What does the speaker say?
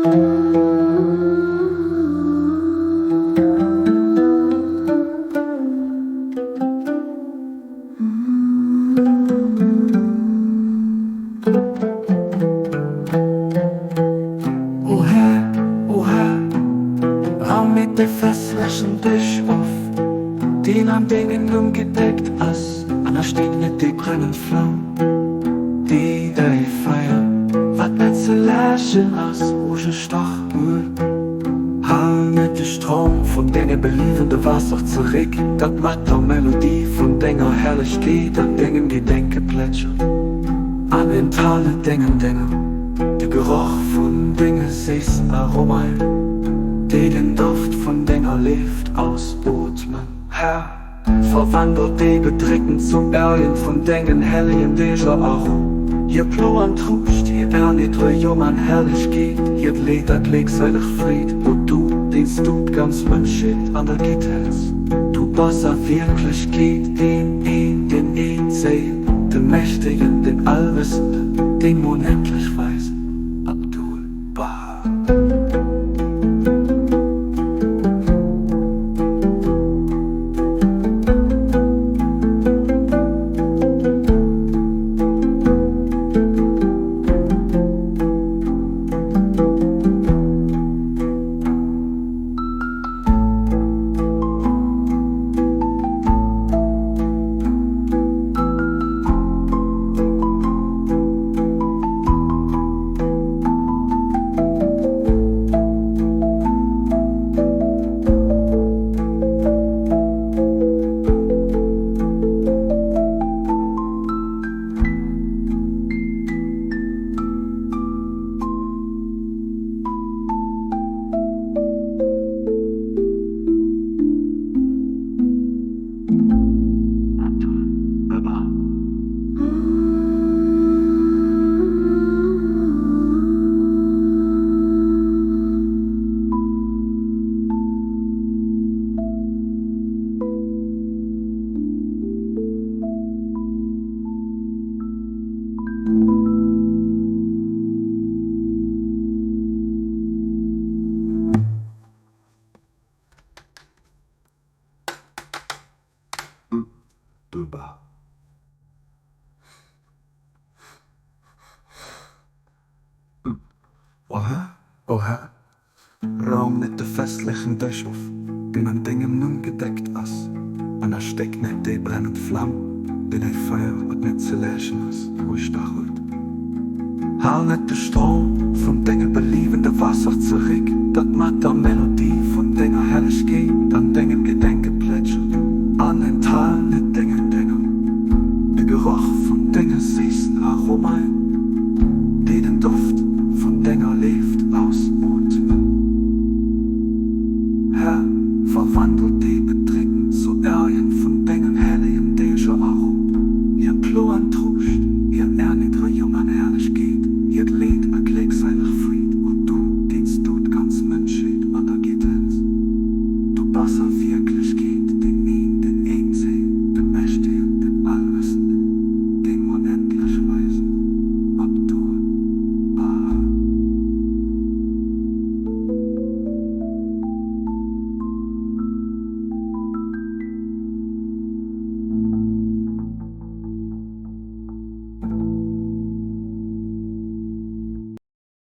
O Här, o Här, raum net de festlechen Dësch of, deen an dengem Numm gedeckt ass, an erstéck net déi brennend Flam, déi däi Feier, wat net ze läschen ass, ugestach huet. Hal net de Stroum vun denge beliewende Waasser zeréck, dat mat der Melodie vun denger Herrlechkeet an dengem Gedenke plätschert, an enthal net dengen Dénger de Geroch vun denge séissen Aromaen, déi den Doft vun denger Léift ausootmen. Här, verwandel déi Bedréckten zum Erien vun dengen hellegen Deeger a Rou hir Plo an Trouscht, hir Erniddregung an Herrlechkeet, hiert Leed a gléckséileg Freed, o du, deen s du d'ganz Mënschheet an der Gitt häls. Du bass a Wierklechkeet deen een, deen Eenzéien, de Mächtegen, den Allwëssenden, den onendlech Weisen. Abdul Baha. Duba. O Här, o Här, raum net de festlechen Dësch of, deen an dengem Numm gedeckt ass, an erstéck net déi brennend Flam, déi däi Feier, wat net ze läschen ass, ugestach huet. Hal net de Strom.